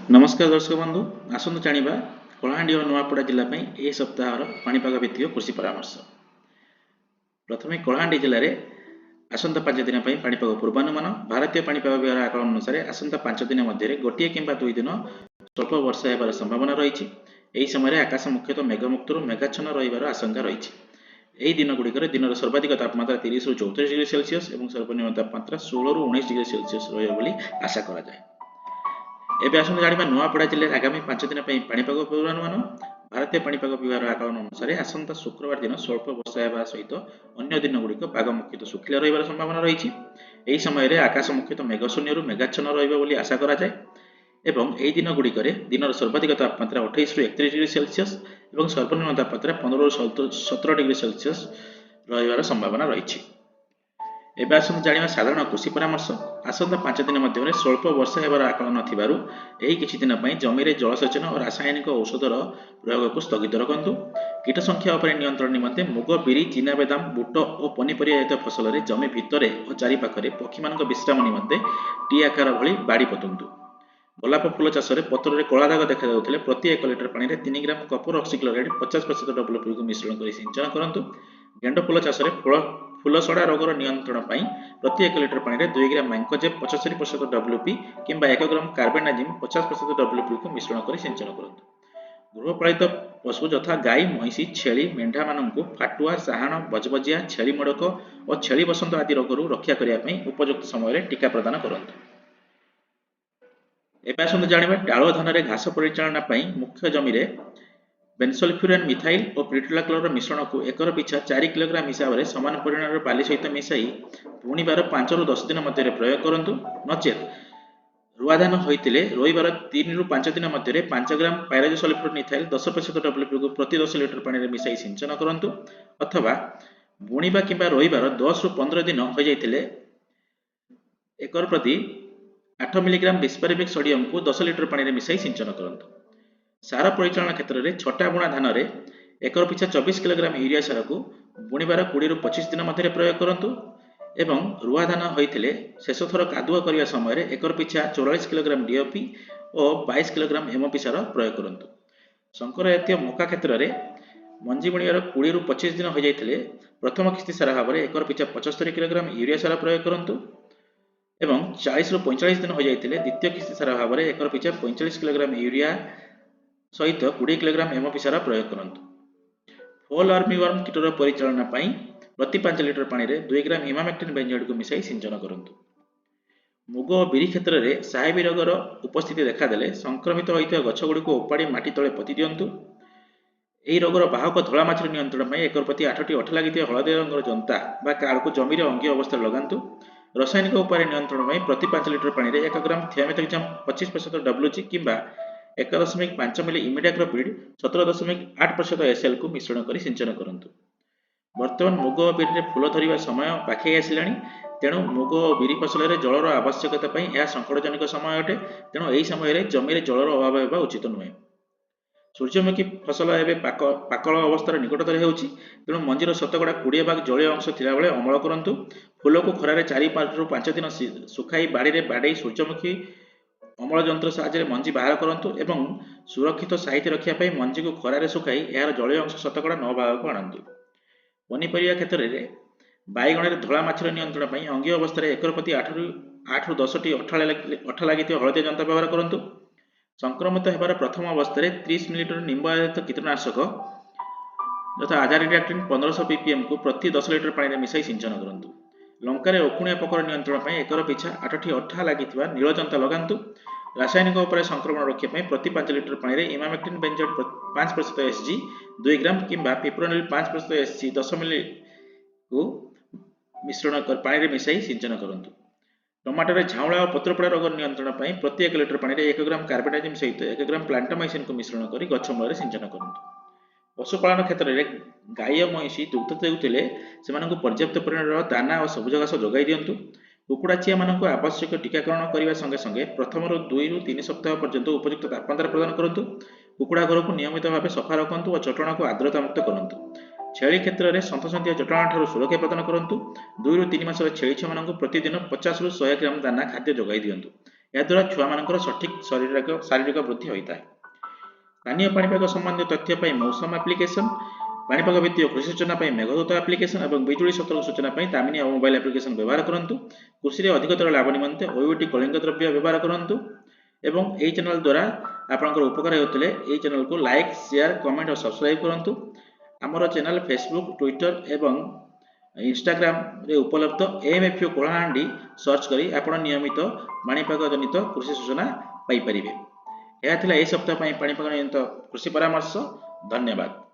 ନମସ୍କାର ଦର୍ଶକ ବନ୍ଧୁ, ଆସନ୍ତୁ ଜାଣିବା କଳାହାଣ୍ଡି ଓ ନୂଆପଡ଼ା ଜିଲ୍ଲା ପାଇଁ ଏହି ସପ୍ତାହର ପାଣିପାଗ ଭିତ୍ତିକ କୃଷି ପରାମର୍ଶ। ପ୍ରଥମେ କଳାହାଣ୍ଡି ଜିଲ୍ଲାରେ ଆସନ୍ତା 5 ଦିନ ପାଇଁ ପାଣିପାଗ ପୂର୍ବାନୁମାନ। ଭାରତୀୟ ପାଣିପାଗ ବିଭାଗ ଆକଳନ ଅନୁସାରେ ଆସନ୍ତା 5 ଦିନ ମଧ୍ୟରେ ଗୋଟିଏ କିମ୍ବା 2 ଦିନ ସ୍ୱଳ୍ପ ବର୍ଷା ହେବାର ସମ୍ଭାବନା ରହିଛି। ଏହି ସମୟରେ ଆକାଶ ମୁଖ୍ୟତଃ ମେଘମୁକ୍ତରୁ ମେଘାଚ୍ଛନ୍ନ ରହିବାର ଆଶଙ୍କା ରହିଛି। ଏହି ଦିନଗୁଡ଼ିକରେ ଦିନର ସର୍ବାଧିକ ତାପମାତ୍ରା 30ରୁ 34 ଡିଗ୍ରୀ ସେଲସିୟସ୍ ଏବଂ ସର୍ବନିମ୍ନ ତାପମାତ୍ରା 16ରୁ 19 ଡିଗ୍ରୀ ସେଲସିୟସ୍ ରହିବ ବୋଲି ଆଶା କରାଯାଏ। ଏବେ ଆସନ୍ତୁ ଜାଣିବା ନୂଆପଡ଼ା ଜିଲ୍ଲାରେ ଆଗାମୀ 5 ଦିନ ପାଇଁ ପାଣିପାଗ ପୂର୍ବାନୁମାନ। ଭାରତୀୟ ପାଣିପାଗ ବିଭାଗର ଆକଳନ ଅନୁସାରେ ଆସନ୍ତା ଶୁକ୍ରବାର ଦିନ ସ୍ୱଳ୍ପ ବର୍ଷା ହେବା ସହିତ ଅନ୍ୟ ଦିନଗୁଡ଼ିକ ପାଗ ମୁଖ୍ୟତଃ ଶୁଖିଲା ରହିବାର ସମ୍ଭାବନା ରହିଛି। ଏହି ସମୟରେ ଆକାଶ ମୁଖ୍ୟତଃ ମେଘଶୂନ୍ୟରୁ ମେଘାଚ୍ଛନ୍ନ ରହିବ ବୋଲି ଆଶା କରାଯାଏ ଏବଂ ଏହି ଦିନଗୁଡ଼ିକରେ ଦିନର ସର୍ବାଧିକ ତାପମାତ୍ରା 28ରୁ 31 ଡିଗ୍ରୀ ସେଲସିୟସ୍ ଏବଂ ସର୍ବନିମ୍ନ ତାପମାତ୍ରା 15ରୁ 17 ଡିଗ୍ରୀ ସେଲସିୟସ୍ ରହିବାର ସମ୍ଭାବନା ରହିଛି। ଏବେ ଆସନ୍ତୁ ଜାଣିବା ସାଧାରଣ କୃଷି ପରାମର୍ଶ। ଆସନ୍ତା 5 ଦିନ ମଧ୍ୟରେ ସ୍ୱଳ୍ପ ବର୍ଷା ହେବାର ଆକଳନ ଥିବାରୁ ଏହି କିଛି ଦିନ ପାଇଁ ଜମିରେ ଜଳସେଚନ ଓ ରାସାୟନିକ ଔଷଧର ପ୍ରୟୋଗକୁ ସ୍ଥଗିତ ରଖନ୍ତୁ। କୀଟ ସଂଖ୍ୟା ଉପରେ ନିୟନ୍ତ୍ରଣ ନିମନ୍ତେ ମୁଗ, ବିରି, ଚିନାବାଦାମ, ବୁଟ ଓ ପନିପରିବା ଜାତୀୟ ଫସଲରେ ଜମି ଭିତରେ ଓ ଚାରିପାଖରେ ପକ୍ଷୀମାନଙ୍କ ବିଶ୍ରାମ ନିମନ୍ତେ ଟି ଆକାର ଭଳି ବାଡ଼ି ପୋତନ୍ତୁ। ଗୋଲାପ ଫୁଲ ଚାଷରେ ପତ୍ରରେ କଳା ଦାଗ ଦେଖାଯାଉଥିଲେ ପ୍ରତି 1 ଲିଟର ପାଣିରେ 3 ଗ୍ରାମ କପର ଅକ୍ସିକ୍ଲୋରାଇଡ୍ 50% ଡବ୍ଲ୍ୟୁପିକୁ ମିଶ୍ରଣ କରି ସିଞ୍ଚନ କରନ୍ତୁ। ଗେଣ୍ଡୁ ଫୁଲ ଚାଷରେ ଫୁଲସଡ଼ା ରୋଗର ନିୟନ୍ତ୍ରଣ ପାଇଁ ପ୍ରତି 1 ଲିଟର ପାଣିରେ 2 ଗ୍ରାମ ମ୍ୟାଙ୍କୋଜେବ୍ 75% ଡବ୍ଲ୍ୟୁପି କିମ୍ବା 1 ଗ୍ରାମ କାର୍ବୋନାଜିମ୍ 50% ଡବ୍ଲ୍ୟୁପିକୁ ମିଶ୍ରଣ କରି ସିଞ୍ଚନ କରନ୍ତୁ। ଗୃହପାଳିତ ପଶୁ ଯଥା ଗାଈ, ମଇଁଷି, ଛେଳି, ମେଣ୍ଢାମାନଙ୍କୁ ଫାଟୁଆ, ସାହାଣ, ବଜବଜିଆ, ଛେଳି ମଡ଼କ ଓ ଛେଳି ବସନ୍ତ ଆଦି ରୋଗରୁ ରକ୍ଷା କରିବା ପାଇଁ ଉପଯୁକ୍ତ ସମୟରେ ଟୀକା ପ୍ରଦାନ କରନ୍ତୁ। ଏବେ ଆସନ୍ତୁ ଜାଣିବା ଡାଳୁଅ ଧାନରେ ଘାସ ପରିଚାଳନା ପାଇଁ ମୁଖ୍ୟ ଜମିରେ ବେନ୍ସଲଫ୍ୟୁରାନ୍ ମିଥାଇଲ୍ ଓ ପ୍ରିଟୋଲାକ୍ଲୋରର ମିଶ୍ରଣକୁ ଏକର ପିଛା 4 କିଲୋଗ୍ରାମ ହିସାବରେ ସମାନ ପରିମାଣର ବାଲି ସହିତ ମିଶାଇ ବୁଣିବାର 5ରୁ 10 ଦିନ ମଧ୍ୟରେ ପ୍ରୟୋଗ କରନ୍ତୁ। ନଚେତ୍ ରୁଆ ଧାନ ହୋଇଥିଲେ ରୋଇବାର 3ରୁ 5 ଦିନ ମଧ୍ୟରେ 5 ଗ୍ରାମ ପାଇରାଜୋସଲଫ୍ୟୁରାନ୍ ଇଥାଇଲ୍ 10% ଡବ୍ଲ୍ୟୁପିକୁ ପ୍ରତି 10 ଲିଟର ପାଣିରେ ମିଶାଇ ସିଞ୍ଚନ କରନ୍ତୁ ଅଥବା ବୁଣିବା କିମ୍ବା ରୋଇବାର 10ରୁ 15 ଦିନ ହୋଇଯାଇଥିଲେ ଏକର ପ୍ରତି 8 ମିଲିଗ୍ରାମ ବିସ୍ପାରିଫିକ୍ ସୋଡ଼ିୟମକୁ 10 ଲିଟର ପାଣିରେ ମିଶାଇ ସିଞ୍ଚନ କରନ୍ତୁ। ସାର ପରିଚାଳନା କ୍ଷେତ୍ରରେ ଛଟା ବୁଣା ଧାନରେ ଏକର ପିଛା 24 କିଲୋଗ୍ରାମ ୟୁରିଆ ସାରକୁ ବୁଣିବାର 20ରୁ 25 ଦିନ ମଧ୍ୟରେ ପ୍ରୟୋଗ କରନ୍ତୁ ଏବଂ ରୁଆ ଧାନ ହୋଇଥିଲେ ଶେଷ ଥର କାଦୁଅ କରିବା ସମୟରେ ଏକର ପିଛା 44 କିଲୋଗ୍ରାମ ଡିଏପି ଓ 22 କିଲୋଗ୍ରାମ ଏମଓପି ସାର ପ୍ରୟୋଗ କରନ୍ତୁ। ଶଙ୍କର ଜାତୀୟ ମକା କ୍ଷେତ୍ରରେ ମଞ୍ଜି ବୁଣିବାର 20ରୁ 25 ଦିନ ହୋଇଯାଇଥିଲେ ପ୍ରଥମ କିସ୍ତି ସାର ଭାବରେ ଏକର ପିଛା 75 କିଲୋଗ୍ରାମ ୟୁରିଆ ସାର ପ୍ରୟୋଗ କରନ୍ତୁ ଏବଂ 40ରୁ 45 ଦିନ ହୋଇଯାଇଥିଲେ ଦ୍ୱିତୀୟ କିସ୍ତି ସାର ଭାବରେ ଏକର ପିଛା 45 କିଲୋଗ୍ରାମ ୟୁରିଆ ସହିତ 20 କିଲୋଗ୍ରାମ ଏମଓପି ସାର ପ୍ରୟୋଗ କରନ୍ତୁ। ଫଲ୍ ଆର୍ମିୱାର୍ମ କୀଟର ପରିଚାଳନା ପାଇଁ ପ୍ରତି 5 ଲିଟର ପାଣିରେ 2 ଗ୍ରାମ ଇମାମେକ୍ଟିନ୍ ବେଞ୍ଜଏଡ୍କୁ ମିଶାଇ ସିଞ୍ଚନ କରନ୍ତୁ। ମୁଗ ଓ ବିରି କ୍ଷେତ୍ରରେ ସାହେବୀ ରୋଗର ଉପସ୍ଥିତି ଦେଖାଦେଲେ ସଂକ୍ରମିତ ହୋଇଥିବା ଗଛଗୁଡ଼ିକୁ ଉପାଡ଼ି ମାଟି ତଳେ ପୋତି ଦିଅନ୍ତୁ। ଏହି ରୋଗର ବାହକ ଧଳା ମାଛିର ନିୟନ୍ତ୍ରଣ ପାଇଁ ଏକର ପ୍ରତି ଆଠଟି ଅଠା ଲାଗିଥିବା ହଳଦିଆ ରଙ୍ଗର ଜନ୍ତା ବା କାର୍ଡକୁ ଜମିରେ ଅଙ୍ଗୀୟ ଅବସ୍ଥାରେ ଲଗାନ୍ତୁ। ରାସାୟନିକ ଉପାୟରେ ନିୟନ୍ତ୍ରଣ ପାଇଁ ପ୍ରତି 5 ଲିଟର ପାଣିରେ 1 ଗ୍ରାମ ଥିଆମେଥୋକ୍ସାମ୍ 25% ଡବ୍ଲ୍ୟୁଜି କିମ୍ବା 1.5 ମିଲି ଇମିଡାକ୍ଲୋପ୍ରିଡ୍ 17.8% ଏସ୍ଏଲ୍କୁ ମିଶ୍ରଣ କରି ସିଞ୍ଚନ କରନ୍ତୁ। ବର୍ତ୍ତମାନ ମୁଗ ଓ ବିରିରେ ଫୁଲ ଧରିବା ସମୟ ପାଖେଇ ଆସିଲାଣି। ତେଣୁ ମୁଗ ଓ ବିରି ଫସଲରେ ଜଳର ଆବଶ୍ୟକତା ପାଇଁ ଏହା ସଙ୍କଟଜନକ ସମୟ ଅଟେ। ତେଣୁ ଏହି ସମୟରେ ଜମିରେ ଜଳର ଅଭାବ ହେବା ଉଚିତ ନୁହେଁ। ସୂର୍ଯ୍ୟମୁଖୀ ଫସଲ ଏବେ ପାକଳ ଅବସ୍ଥାର ନିକଟତର ହେଉଛି। ତେଣୁ ମଞ୍ଜିର ଶତକଡ଼ା 20 ଭାଗ ଜଳୀୟ ଅଂଶ ଥିଲାବେଳେ ଅମଳ କରନ୍ତୁ। ଫୁଲକୁ ଖରାରେ 4ରୁ 5 ଦିନ ଶୁଖାଇ ବାଡ଼ିରେ ବାଡ଼େଇ ସୂର୍ଯ୍ୟମୁଖୀ ଅମଳ ଯନ୍ତ୍ର ସାହାଯ୍ୟରେ ମଞ୍ଜି ବାହାର କରନ୍ତୁ ଏବଂ ସୁରକ୍ଷିତ ସାଇତି ରଖିବା ପାଇଁ ମଞ୍ଜିକୁ ଖରାରେ ଶୁଖାଇ ଏହାର ଜଳୀୟ ଅଂଶ ଶତକଡ଼ା 9 ଭାଗକୁ ଆଣନ୍ତୁ। ପନିପରିବା କ୍ଷେତ୍ରରେ ବାଇଗଣରେ ଧଳା ମାଛିର ନିୟନ୍ତ୍ରଣ ପାଇଁ ଅଙ୍ଗୀୟ ଅବସ୍ଥାରେ ଏକର ପ୍ରତି 8ରୁ 10ଟି ଅଠା ଲାଗିଥିବା ହଳଦିଆ ଜନ୍ତା ବ୍ୟବହାର କରନ୍ତୁ। ସଂକ୍ରମିତ ହେବାର ପ୍ରଥମ ଅବସ୍ଥାରେ 30 ମିଲିଲିଟର ନିମ୍ବ ଆଧାରିତ କୀଟନାଶକ ଯଥା ଆଜାଡିରାକ୍ଟିନ୍ 1500 ପିପିଏମ୍କୁ ପ୍ରତି 10 ଲିଟର ପାଣିରେ ମିଶାଇ ସିଞ୍ଚନ କରନ୍ତୁ। ଲଙ୍କାରେ ଉକୁଣିଆ ପୋକର ନିୟନ୍ତ୍ରଣ ପାଇଁ ଏକର ପିଛା ଆଠଟି ଅଠା ଲାଗିଥିବା ନୀଳ ଜନ୍ତା ଲଗାନ୍ତୁ। ରାସାୟନିକ ଉପାୟରେ ସଂକ୍ରମଣ ରୋକିବା ପାଇଁ ପ୍ରତି 5 ଲିଟର ପାଣିରେ ଇମାମେକ୍ଟିନ୍ ବେଞ୍ଜଏଡ୍ 5% ଏସ୍ ଜି 2 ଗ୍ରାମ କିମ୍ବା ପିପ୍ରୋନିଲ୍ 5% ଏସ୍ ଜି 10 ମିଲିକୁ ମିଶ୍ରଣ କରି ପାଣିରେ ମିଶାଇ ସିଞ୍ଚନ କରନ୍ତୁ। ଟମାଟୋରେ ଝାଉଁଳା ଓ ପତ୍ରପୋଡ଼ା ରୋଗ ନିୟନ୍ତ୍ରଣ ପାଇଁ ପ୍ରତି 1 ଲିଟର ପାଣିରେ 1 ଗ୍ରାମ କାର୍ବୋଡାଜିମ୍ ସହିତ 1 ଗ୍ରାମ ପ୍ଲାଣ୍ଟାମାଇସିନ୍କୁ ମିଶ୍ରଣ କରି ଗଛ ମୂଳରେ ସିଞ୍ଚନ କରନ୍ତୁ। ପଶୁପାଳନ କ୍ଷେତ୍ରରେ ଗାଈ ଓ ମଇଁଷି ଦୁଗ୍ଧ ଦେଉଥିଲେ ସେମାନଙ୍କୁ ପର୍ଯ୍ୟାପ୍ତ ପରିମାଣର ଦାନା ଓ ସବୁଜ ଘାସ ଯୋଗାଇ ଦିଅନ୍ତୁ। କୁକୁଡ଼ା ଚିଆଁମାନଙ୍କୁ ଆବଶ୍ୟକ ଟୀକାକରଣ କରିବା ସଙ୍ଗେ ସଙ୍ଗେ ପ୍ରଥମରୁ 2ରୁ 3 ସପ୍ତାହ ପର୍ଯ୍ୟନ୍ତ ଉପଯୁକ୍ତ ତାପମାତ୍ରା ପ୍ରଦାନ କରନ୍ତୁ। କୁକୁଡ଼ା ଘରକୁ ନିୟମିତ ଭାବେ ସଫା ରଖନ୍ତୁ ଓ ଚଟଣକୁ ଆର୍ଦ୍ରତାମୁକ୍ତ କରନ୍ତୁ। ଛେଳି କ୍ଷେତ୍ରରେ ସନ୍ତସନ୍ତିଆ ଚଟଣ ଠାରୁ ସୁରକ୍ଷା ପ୍ରଦାନ କରନ୍ତୁ। 2ରୁ 3 ମାସର ଛେଳି ଛୁଆମାନଙ୍କୁ ପ୍ରତିଦିନ 50ରୁ 100 ଗ୍ରାମ ଦାନା ଖାଦ୍ୟ ଯୋଗାଇ ଦିଅନ୍ତୁ। ଏହାଦ୍ୱାରା ଛୁଆମାନଙ୍କର ସଠିକ୍ ଶାରୀରିକ ବୃଦ୍ଧି ହୋଇଥାଏ। ସ୍ଥାନୀୟ ପାଣିପାଗ ସମ୍ବନ୍ଧୀୟ ତଥ୍ୟ ପାଇଁ ମୌସମ ଆପ୍ଲିକେସନ୍, ପାଣିପାଗ ଭିତ୍ତିକ କୃଷି ସୂଚନା ପାଇଁ ମେଘଦୂତ ଆପ୍ଲିକେସନ୍ ଏବଂ ବିଜୁଳି ସତର୍କ ସୂଚନା ପାଇଁ ଦାମିନୀ ମୋବାଇଲ ଆପ୍ଲିକେସନ୍ ବ୍ୟବହାର କରନ୍ତୁ। କୃଷିରେ ଅଧିକତର ଲାଭ ନିମନ୍ତେ ଓୟୁଏଟି କଳିଙ୍ଗ ଦ୍ରବ୍ୟ ବ୍ୟବହାର କରନ୍ତୁ ଏବଂ ଏହି ଚ୍ୟାନେଲ ଦ୍ୱାରା ଆପଣଙ୍କର ଉପକାର ହେଉଥିଲେ ଏହି ଚ୍ୟାନେଲକୁ ଲାଇକ୍, ସେୟାର, କମେଣ୍ଟ ଓ ସବସ୍କ୍ରାଇବ୍ କରନ୍ତୁ। ଆମର ଚ୍ୟାନେଲ ଫେସବୁକ୍, ଟ୍ୱିଟର ଏବଂ ଇନଷ୍ଟାଗ୍ରାମରେ ଉପଲବ୍ଧ। ଏମ୍ଏଫ୍ୟୁ କଳାହାଣ୍ଡି ସର୍ଚ୍ଚ କରି ଆପଣ ନିୟମିତ ପାଣିପାଗ ଜନିତ କୃଷି ସୂଚନା ପାଇପାରିବେ। ଏହା ଥିଲା ଏହି ସପ୍ତାହ ପାଇଁ ପାଣିପାଗ ଜନିତ କୃଷି ପରାମର୍ଶ। ଧନ୍ୟବାଦ।